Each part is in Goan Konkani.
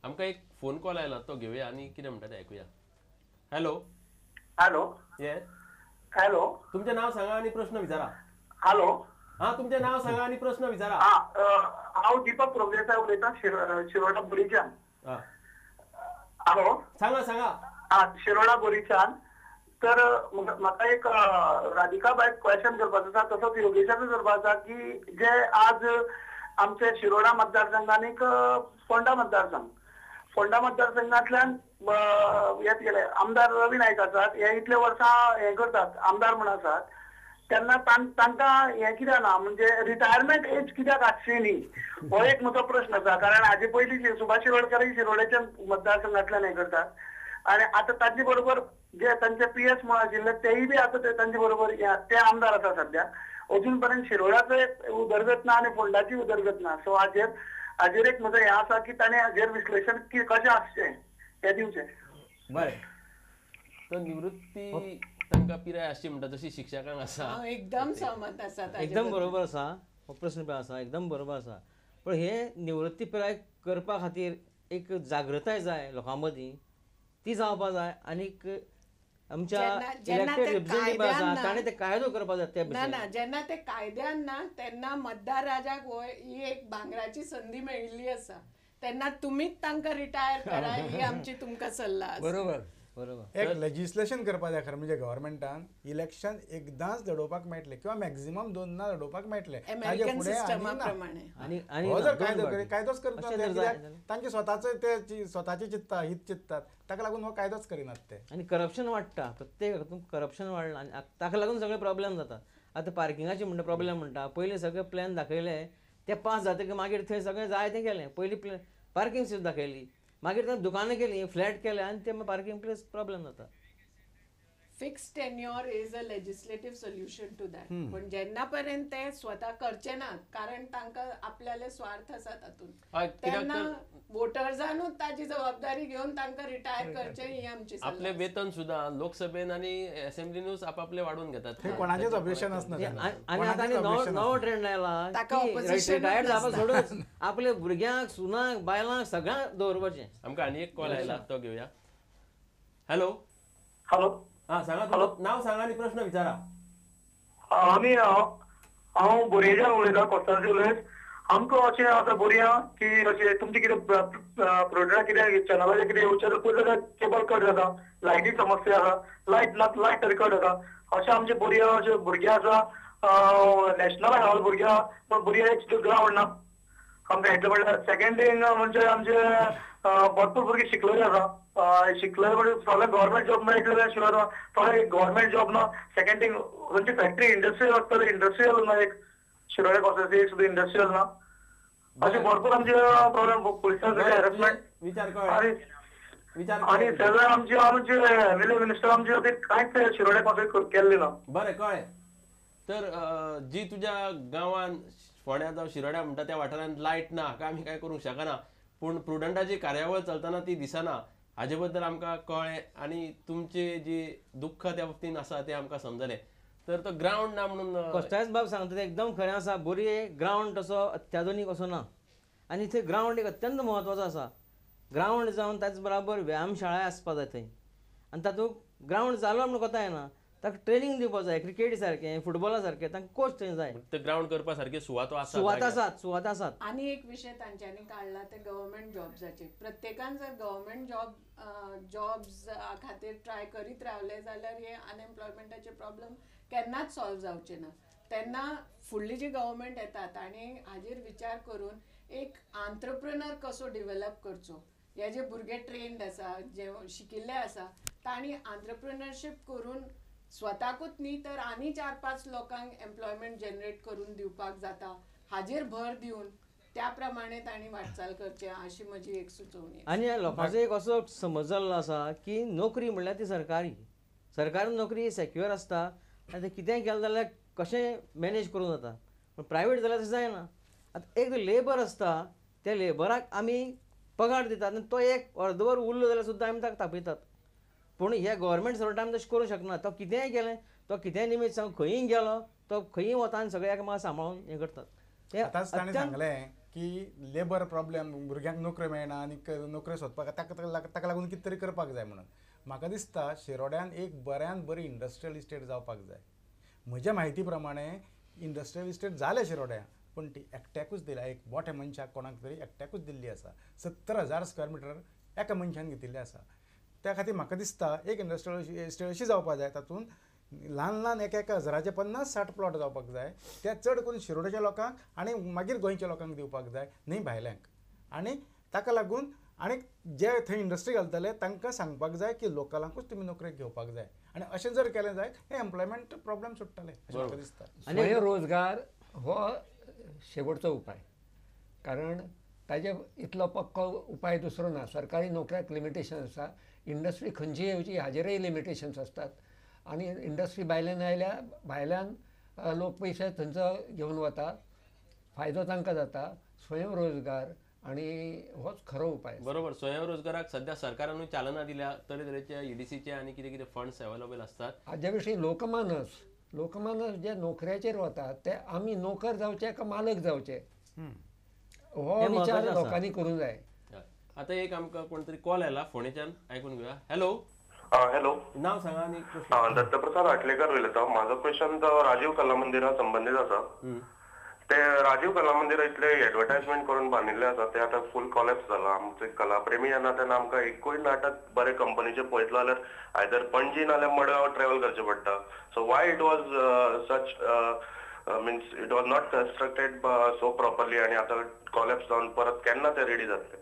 आमकां एक फोन कॉल आयला तो घेवया आनी कितें म्हणटा तें आयकुया. हॅलो. हॅलो. येस. हॅलो. तुमचें नांव सांगा आनी प्रश्न विचारा. हॅलो. हां, तुमचें नांव सांगा आनी प्रश्न विचारा. हांव दीपक प्रभुदेसाय उलयतां, शिरोडा बोरीच्यान. हॅलो. सांगा सांगा. हां, शिरोडा बोरीच्यान. तर म्हाका एक राधिका बायक क्वेश्चन करपाचो आसा, तसोच योगेशाचो करपाचो आसा की जे आज आमचे शिरोडा मतदारसंघ आनी फोंडा मतदारसंघ, फोंडा मतदारसंघांतल्यान येत गेले आमदार रवी नायक आसात, हे इतले वर्सां हें करतात, आमदार म्हूण आसात, तेन्ना तांकां हें कित्याक ना, म्हणजे रिटायरमेंट एज कित्याक आसची न्ही, हो एक म्हजो प्रश्न आसा. कारण हाजे पयलीं सुभाष शिरोडकर शिरोडेच्या मतदारसंघांतल्यान हें करतात आनी आतां तांचे बरोबर जे तांचे पी एस म्हूण आशिल्ले तेय बी आतां ते तांचे बरोबर ते आमदार आसा सद्या. अजून पर्यंत शिरोडाचो उदरगत ना आनी फोंडाची उदरगत ना. सो हाजेर हाजेर एक म्हजो हें आसा की ताणें हाजेर विश्लेशण कशें आसचें हें दिवचें. बरें, तर निवृत्ती तांकां पिराय आसची म्हणटा जशी शिक्षकांक आसा. हांव एकदम सहमत आसा. एकदम बरोबर आसा हो प्रश्न पळय आसा, एकदम बरोबर आसा. पण हे निवृत्ती पिराय करपा खातीर एक जागृताय जाय लोकां मदीं, ती जावपा जाय. आनीक आमच्या इलेक्टेड रिप्रेझेंटेटिव्ह आसा ताणें ते कायदो करपा जाय त्या ना ना, जेन्ना ते कायद्यान ना तेन्ना मतदार राजाक ही एक भांगराची संदी मेळिल्ली आसा, तेन्ना तुमीच तांकां रिटायर करा ही आमची तुमकां सल्ला आसा. बरोबर बरोबर. एक लेजिस्लेशन करपा जाय खरें म्हणजे गव्हर्मेंटान इलेक्शन एकदांच लढोवपाक मेळटलें किंवा मॅक्झिमम दोनदा लढोवपाक मेळटलें. अमेरिकन सिस्टमा प्रमाणे. आनी हो जर कायदो कायदोच करता, तांचे स्वताचे ते स्वताचे चिंतता, हित चिंततात, ताका लागून हो कायदोच करिनात ते. आनी करप्शन वाडटा, प्रत्येक हातूंत करप्शन वाडलां आनी ताका लागून सगळे प्रॉब्लेम जाता. आतां पार्किंगाचे म्हणटा प्रॉब्लेम म्हणटा, पयलीं सगळे प्लॅन दाखयले ते पास जातकीर मागीर थंय सगळें जाय तें केलें. पयलीं पार्किंग सीट दाखयली, मागीर ते दुकानां केली, फ्लॅट केले आनी ते पार्किंग प्लेस प्रॉब्लेम जाता. Fixed tenure is a legislative solution to that. पण जेन्ना पर्यंत ते स्वता करचे ना, कारण तांकां आपल्याले स्वार्थ आसा तातूंत, तेन्ना वोटर्सानूच ताजी जबाबदारी घेवन तांकां रिटायर करचे ही आमची. आपले वेतन सुद्धा लोकसभेन आनी असेंब्लीनूच आपापले वाडोवन घेतात, कोणाचेच ऑब्जेक्शन आसना. आनी आतां नवो ट्रेंड आयला, रिटायर जावपा सोडूच आपले भुरग्यांक, सुनांक, बायलांक सगळ्यांक दवरपाचें. आमकां आनी एक कॉल आयला तो घेवया. हॅलो. हॅलो. हां सांगा, नाव सांगा आनी प्रश्न विचारा. आमी हांव बोरयेच्यान उलयतां, कोस्तांसियो लुईस. आमकां अशें आतां बोरया की अशें तुमचें कितें प्रोडक्ट कितें चॅनलाचेर कितें येवचें जाल्यार पयलीं केबल कट जाता, लायटी समस्या आसा, लायट ना, लायट तरी कट जाता. अशें आमचे बोरया अशे भुरगे आसा, नॅशनल घाल भुरगे, पूण बोरया एक ग्रावंड ना आमकां. हेतले म्हणल्यार सेकंड थिंग म्हणजे आमचे भरपूर भुरगे शिकलेले आसा, शिकले म्हणजे सगळे गव्हर्मेंट जॉब मेळटले शिवाय थोडे गव्हर्मेंट जॉब ना. सेकंड थिंग खंयची फॅक्टरी इंडस्ट्रियल आसतले, इंडस्ट्रियल ना, एक शिरोडे कॉन्स्टिट्युएन्सी सुद्दां इंडस्ट्रियल ना. अशे भरपूर आमचे प्रॉब्लेम, पुलिसांचे हॅरसमेंट आनी सगळे आमचे आमचे एम एल ए मिनिस्टर आमचे खातीर कांयच शिरोडे कॉन्स्टिट्युएन्सी केल्ले ना. बरें कळ्ळें. तर जी तुज्या गांवान फोंड्या जावं शिरोड्या म्हणटा त्या वाठारांत लायट ना, हाका आमी कांय करूंक शकना, पूण प्रुडंटाची कार्यावळ चलतना ती दिसना, हाजे बद्दल आमकां कळ्ळें आनी तुमचे जी दुख्ख त्या बाबतीन आसा तें आमकां समजलें. तर तो ग्रावंड ना म्हणून कोस्तायस बाब सांगता तें एकदम खरें आसा. बोरये ग्रावंड तसो अत्याधुनीक असो ना आनी थंय ग्रावंड एक अत्यंत म्हत्वाचो आसा. ग्रावंड जावन त्याच बराबर व्यायामशाळाय आसपा जाय थंय, आनी तातूंत ग्रावंड जालो म्हणून कोता येना, ताका ट्रेनींग दिवपाक जाय, क्रिकेटी सारकें, फुटबॉला सारकें, तांकां कोच थंय जाय. ग्रावंड करपा सारकी सुवातो आसा, सुवात आसात, सुवात आसात. आनी एक विशय तांच्यांनी काडला ते गव्हर्मेंट जॉब्साचे. प्रत्येकान जर गव्हर्मेंट जॉब्स खातीर ट्राय करीत रावले जाल्यार हे अनएम्प्लॉयमेंटाचे प्रॉब्लम केन्नाच सॉल्व जावचे ना. तेन्ना फुडली जी गव्हर्मेंट येता तांणी हाजेर विचार करून एक आंत्रप्रेनर कसो डिवेलप करचो, हे जे भुरगे ट्रेन्ड आसा, जे शिकिल्ले आसा, तांणी आंत्रप्रेनरशीप करून स्वताकूच न्ही तर आनी 4-5 लोकांक एम्प्लॉयमेंट जनरेट करून दिवपाक जाता, हाजेर भर दिवन त्या प्रमाणे तांणी वाटचाल करची अशी म्हजी एक सुचोवणी. आनी लोकांचो एक असो समज जाल्लो आसा की नोकरी म्हणल्यार ती सरकारी, सरकारी नोकरी सेक्युअर आसता आनी तें कितेंय केलें जाल्यार कशें मॅनेज करूं जाता, पूण प्रायवेट जाल्यार तशें जायना. आतां एक लेबर आसता, त्या लेबराक आमी पगार दितात आनी तो एक अर्दवर उरलो जाल्यार सुद्दां आमी ताका तापयतात. पूण हे गव्हर्मेंट सर्वंट आमी तशें करूंक शकना. तो कितेंय केलें, तो कितेंय निमित्त सांग, खंयी गेलो तो खंयी वता आनी सगळ्याक म्हाका सांबाळून हें करतात. आतांच ताणें सांगलें की लेबर प्रॉब्लेम, भुरग्यांक नोकऱ्यो मेळना आनी नोकऱ्यो सोदपाक ताका लागून कितें तरी करपाक जाय म्हणून. म्हाका दिसता शिरोड्यान एक बऱ्यान बरी इंडस्ट्रियल इस्टेट जावपाक जाय. म्हज्या म्हायती प्रमाणे इंडस्ट्रियल इस्टेट जालें शिरोड्या, पूण ती एकट्याकूच दिल्या, एक मोठ्या मनशाक कोणाक तरी एकट्याकूच दिल्ली आसा. 70,000 स्क्वेअर मिटर एका मनशान घेतिल्लें आसा. त्या खातीर म्हाका दिसता एक इंडस्ट्रियल इस्टेट अशी जावपाक जाय, तातूंत ल्हान ल्हान एक एक हजाराचे 50-60 प्लॉट जावपाक जाय. ते चड करून शिरोड्याच्या लोकांक आनी मागीर गोंयच्या लोकांक दिवपाक जाय, न्ही भायल्यांक. आनी ताका लागून आनी जे थंय इंडस्ट्री घालतले तांकां सांगपाक जाय की लोकलांकूच तुमी नोकरेक घेवपाक जाय. आनी अशें जर केलें जायत हें एम्प्लॉयमेंट प्रॉब्लेम सुट्टलें अशें म्हाका दिसता. स्वयंरोजगार हो शेवटचो उपाय, कारण ताजे इतलो पक्को उपाय दुसरो ना. सरकारी नोकऱ्याक लिमिटेशन आसा, इंडस्ट्री खंयची येवची हाजेरय लिमिटेशन्स आसतात आनी इंडस्ट्री भायल्यान आयल्या भायल्यान लोक पयशे थंयचो घेवन वता, फायदो तांकां जाता. स्वयंरोजगार आनी होच खरो उपाय. बरोबर. स्वयंरोजगाराक सध्या सरकारानूय चालना दिल्या, तरेतरेचे ईडीसीचे आनी कितें कितें फंड्स अवेलेबल आसतात. हाजे विशीं लोकमानस जे नोकऱ्याचेर वतात ते आमी नोकर जावचे का मालक जावचे हो विचार लोकांनी करूंक जाय. आतां एक आमकां कोण तरी कॉल आयला फोंडेच्यान, आयकून घेवया. हॅलो. हॅलो, नाव सांगा आनी प्रश्न. दत्तप्रसाद आटलेकर उलयता. म्हाजो क्वेश्चन तो राजीव कला मंदिरा संबंदीत आसा. ते राजीव कला मंदिर इतले एडवर्टायजमेंट करून बांदिल्ले आसा, ते आतां फूल कॉलॅप्स जाला. आमचे कलाप्रेमी येना तेन्ना आमकां एकूय नाटक बरें कंपनीचें पळयतलो जाल्यार आयदर पणजी नाल्यार मडगांव ट्रॅवल करचें पडटा. So why it was such means it was not constructed so properly आनी आतां कॉलॅप्स जावन परत केन्ना ते रेडी जातले?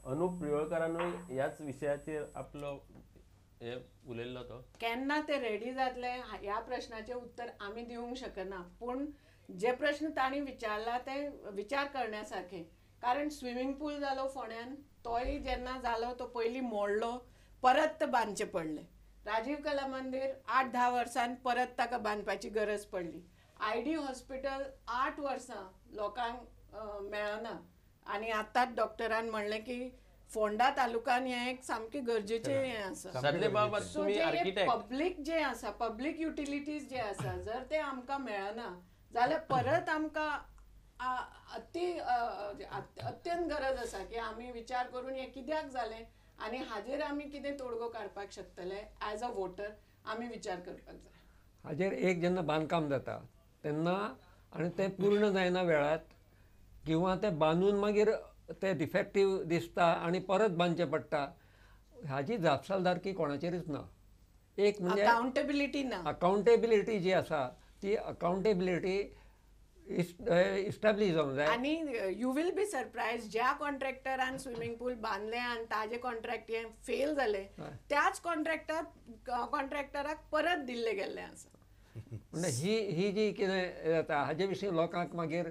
अनुप प्रियोळकारानूय ह्याच विशयाचेर आपलो हे उलयल्लो. तो केन्ना ते रेडी जातले ह्या प्रश्नाचें उत्तर आमी दिवंक शकना, पूण जे प्रश्न तांणी विचारला ते विचार करण्यासारखे. कारण स्विमींग पूल जालो फोंड्यान, तोय जेन्ना जालो तो पयलीं मोडलो, परत बांदचें पडलें. राजीव कला मंदीर 8-10 वर्सां परत ताका बांदपाची गरज पडली. I D hospital 8 वर्सां लोकांक मेळना आनी आतांच डॉक्टरान म्हणलें की फोंडा तालुक्यान हें एक सामकें गरजेचें हें आसा. सो जे पब्लीक जें आसा, पब्लीक युटिलिटीज जे आसा, जर ते आमकां मेळना जाल्यार परत आमकां अति अत्यंत गरज आसा की आमी विचार करून हें कित्याक जालें आनी हाजेर आमी कितें तोडगो काडपाक शकतले एज अ वोटर आमी विचार करपाक जाय. हाजेर एक जेन्ना बांदकाम जाता तेन्ना आनी तें पूर्ण जायना वेळात किंवा तें बांदून मागीर ते डिफेक्टीव दिसता आनी परत बांदचें पडटा, हाजी जापसालदारकी कोणाचेरूच ना. एक म्हणजे अकाउंटेबिलिटी ना. अकाउंटेबिलिटी जी आसा ती अकाउंटेबिलिटी इस्टॅब्लिश जावंक जाय. आनी you will be surprise, ज्या कॉन्ट्रॅक्टरान स्विमींग पूल बांदलें आनी ताजे कॉन्ट्रॅक्ट हें फेल जालें त्याच कॉन्ट्रॅक्टराक परत दिल्लें गेल्लें आसा. म्हणजे ही ही जी कितें जाता हाजे विशीं लोकांक मागीर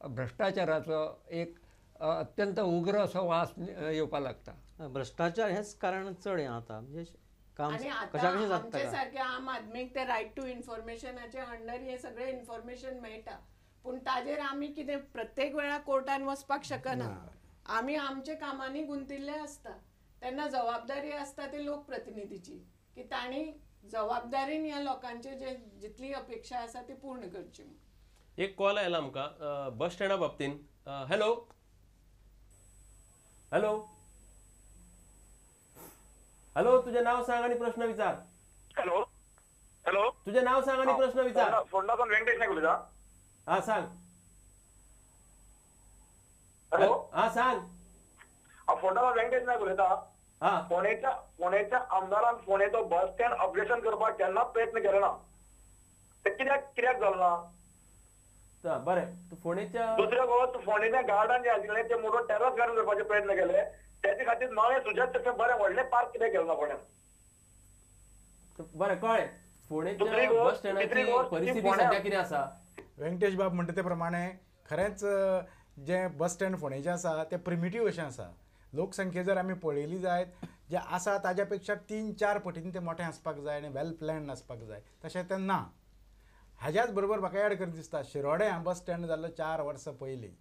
भ्रश्टाचाराचो एक अत्यंत उग्र असो वास येवपाक लागता. भ्रश्टाचार हेच कारण चड हें आतां म्हणजे काम आनी आतां आमचे सारके आम आदमीक ते रायट टू इन्फॉर्मेशनाचे अंडर हे सगळे इन्फॉर्मेशन मेळटा, पूण ताजेर आमी कितें प्रत्येक वेळा कोर्टान वचपाक शकना. आमी आमच्या कामांनी गुंतिल्ले आसता, तेन्ना जबाबदारी आसता ते लोकप्रतिनिधीची की तांणी जबाबदारीन ह्या लोकांचे जे जितली अपेक्षा आसा ती पूर्ण करची. एक कॉल आयला आमकां बस स्टँडा बाबतीन. हॅलो. हॅलो. हॅलो, तुझे नाव सांग आणि प्रश्न विचार. हॅलो. हॅलो, तुझे नाव सांग आणि प्रश्न विचार. फोंडा व्यंकटेश नायक उलयता. हा सांग. हॅलो. हा सांग. फोंडा व्यंकटेश नायक उलयता. हा, फोंडेच्या आमदारान फोंडेचो बस स्टँड अपग्रेडेशन करपाक केन्ना प्रयत्न केलो ना, ते कित्याक जालो ना? बरें, फोंडेच्या दुसऱ्या गोष्ट, फोंडेच्या गार्डन जे आशिल्लें ते मोठो टेरस गार्डन करपाचे प्रयत्न केले, त्याचे खातीर नवें सुजत तशें बरें व्हडलें पार्क कित्याक केलें ना फोंड्यान? बरें कळ्ळें. फोंडेच्या बस स्टँडाची परिस्थिती सध्या कितें आसा? व्यंकटेश बाब म्हणटा ते प्रमाणे खरेंच जे बस स्टँड फोंडेचें आसा तें प्रिमिटीव अशें आसा. लोकसंख्या जर आमी पळयली जायत जे आसा ताज्या पेक्षा 3-4 पटीन तें मोठें आसपाक जाय आनी वेल प्लॅन्ड आसपाक जाय, तशें तें ना. हाज्याच बरोबर म्हाका एड करून दिसता, शिरोड्यां बस स्टँड जाल्लो 4 वर्सां पयलीं,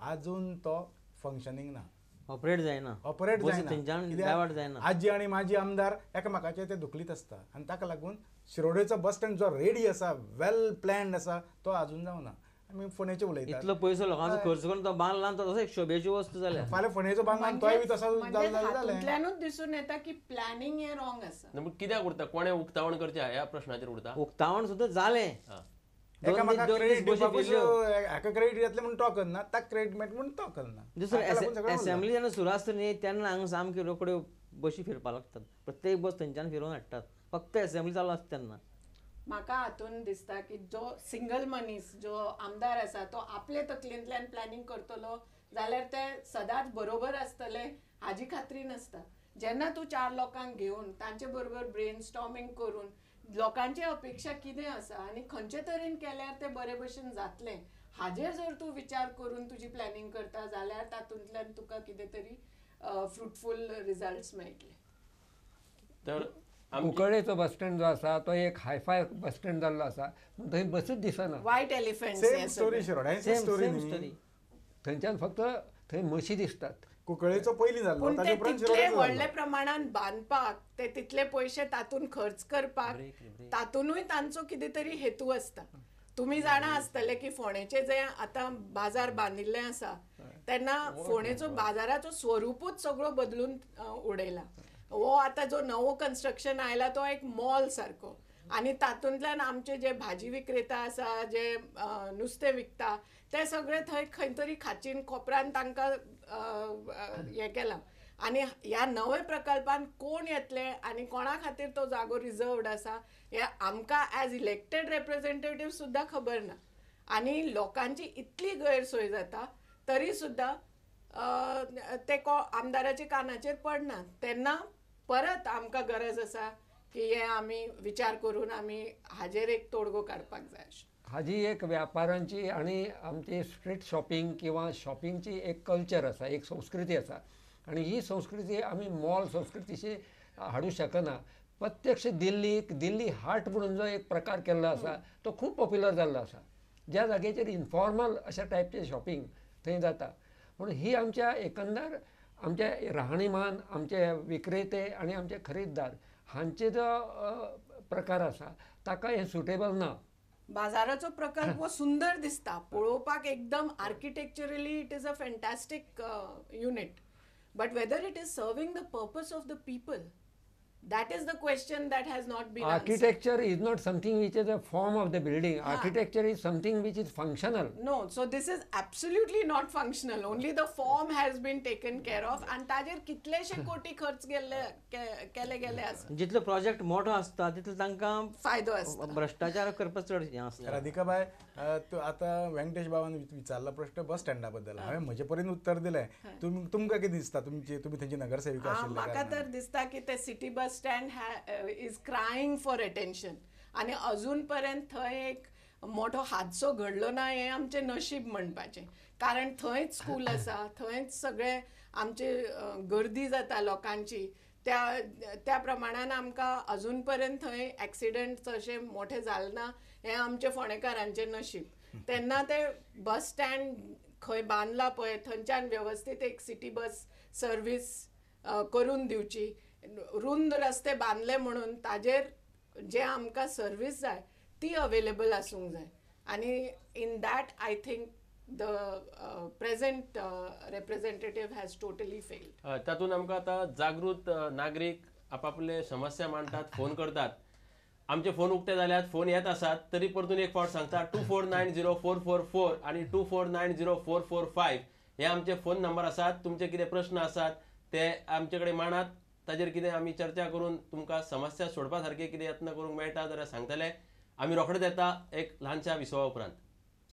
आजून तो फंक्शनींग ना, ऑपरेट जायना, ऑपरेट जायना. आजी आनी माजी आमदार एकामेकाचे ते धुकलीत आसता आनी ताका लागून शिरोडेचो बस स्टँड जो रेडी आसा, वेल प्लॅन्ड आसा, तो आजून जावना. आमी फोंडेचे उलयतात. इतलो पयसो लोकांचो खर्च करून तो बांदला, तो तसो एक शोभेची वस्तू जाल्या. फाल्यां फोंडेचो बांदला तोय बी तसो जालें. हातूंतल्यानूच दिसून येता की प्लॅनिंग हें रॉंग आसा. कित्याक उरता, कोणें उक्तावण करचें ह्या प्रश्नाचेर उरता. उक्तावण सुद्दां जालें, हाका क्रेडीट येतलें म्हूण तो करना, ताका क्रेडीट मेळटा म्हूण तो करना. दुसरें एसेंब्ली जेन्ना सुरू आसता न्ही तेन्ना हांगा सामकी रोखड्यो बशी फिरपाक लागतात, प्रत्येक बस थंयच्यान फिरोवन हाडटात, फक्त एसेंब्ली चालू आसता तेन्ना. म्हाका हातून दिसता की जो सिंगल मनीस जो आमदार आसा तो आपले तकलेंतल्यान प्लॅनिंग करतलो जाल्यार ते सदांच बरोबर आसतले हाजी खात्री नासता. जेन्ना तूं 4 लोकांक घेवन तांचे बरोबर ब्रेन स्टॉर्मिंग करून लोकांची अपेक्षा कितें आसा आनी खंयचे तरेन केल्यार ते बरे भशेन जातलें हाजेर जर तूं विचार करून तुजी प्लॅनिंग करता जाल्यार तातूंतल्यान तुका कितें तरी फ्रुटफूल रिजल्ट्स मेळटले. तर कुंकळ्ळेचो बस स्टँड जो आसा तो एक हायफाय बस स्टँड जाल्लो आसा, थंय बसूच दिसना. White elephant same story शिरोड्यांची story, थंयच्यान फक्त थंय म्हशी दिसतात. कुंकळ्ळेचो पयलीं जाल्लो, पूण ते तितले व्हडले प्रमाणान बांदपाक, ते तितले पयशे तातूंत खर्च करपाक, तातूंतूय तांचो कितें तरी हेतू आसता. तुमी जाणा आसतले की फोंडेचे जे आतां बाजार बांदिल्ले आसा तेन्ना फोंडेचो बाजाराचो स्वरुपूच सगळो बदलून उडयला. हो आतां जो नवो कन्स्ट्रक्शन आयला तो एक मॉल सारको, आनी तातूंतल्यान आमचे जे भाजी विक्रेता आसा, जे नुस्तें विकता, ते सगळे थंय खंय तरी खाचीन कोपरान तांकां हें केलां. आनी ह्या नव्या प्रकल्पान कोण येतले आनी कोणा खातीर तो जागो रिजर्वड आसा हें आमकां एज इलेक्टेड रिप्रेझेंटेटिव्ह सुद्दां खबर ना. आनी लोकांची इतली गैरसोय जाता तरी सुद्दां ते आमदाराच्या कानाचेर पडना. तेन्ना परत आमकां गरज आसा की हे आमी विचार करून आमी हाजेर एक तोडगो काडपाक जाय. हाजी एक व्यापारांची आनी आमची स्ट्रीट शॉपिंग किंवा शॉपिंगची एक कल्चर आसा, एक संस्कृती आसा, आनी ही संस्कृती आमी मॉल संस्कृतीशी हाडूं शकना. प्रत्यक्ष दिल्लीक दिल्ली हाट म्हणून जो एक प्रकार केल्लो आसा तो खूब पॉप्युलर जाल्लो आसा, ज्या जाग्याचेर इनफॉर्मल अशा टायपचें शॉपिंग थंय जाता. म्हणून ही आमच्या एकंदर आमच्या राहणीमान, आमचे विक्रेते आनी आमचे खरेदीदार हांचे जो प्रकार आसा ताका हें सुटेबल ना. बाजाराचो प्रकल्प हो सुंदर दिसता पळोवपाक, एकदम architecturally it is a fantastic unit, but whether it is serving the purpose of the people, that is the question that has not been answered. Architecture is not something which is a form of the building. Architecture is something which is functional. No, so this is absolutely not functional. Only the form has been taken care of and ताजेर कितलेशे कोटी खर्च केले गेले आसा. जितलो प्रोजेक्ट मोठो आसता तितलो तांकां फायदो आसता, भ्रष्टाचार करपाक चड हें आसता. राधिका बाय, आतां वेंकटेश बाबान विचारला प्रश्न बस स्टँडा बद्दल, हांवें म्हजे परीन उत्तर दिलें. तुमकां कितें दिसता, तुमची तुमी थंयची नगरसेविका आशिल्ल्या? म्हाका तर दिसता की ते city bus stand is crying for attention आनी अजून पर्यंत थंय एक मोठो हादसो घडलो ना हें आमचें नशीब म्हणपाचें, कारण थंयच स्कूल आसा, थंयच सगळे आमचे गर्दी जाता लोकांची, त्या त्या प्रमाणान आमकां अजून पर्यंत थंय एक्सिडंट चडशे मोठे जाले ना हें आमचें फोंडेकारांचें नशीब. तेन्ना ते बस स्टँड खंय बांदला पळय थंयच्यान वेवस्थीत एक सिटी बस सर्वीस करून दिवची. रुंद रस्ते बांदले म्हणून ताजेर जे आमकां सर्वीस जाय ती अवेलेबल आसूंक जाय, आनी in that I think the present representative has totally failed. तातूंत आमकां आतां जागृत नागरीक आपापले समस्या मांडटात, फोन करतात, आमचे फोन उक्ते जाल्यात, फोन येत आसात, तरी परतून एक फावट सांगता 2490444 आनी 2490445 हे आमचे फोन नंबर आसात. तुमचे कितें प्रश्न आसात ते आमचे कडेन मांडात, ताजेर कितें आमी चर्चा करून तुमकां समस्या सोडपा सारके कितें यत्न करूंक मेळटा जाल्यार सांगतले. आमी रोखडेच येता एक ल्हानशा विसवा उपरांत.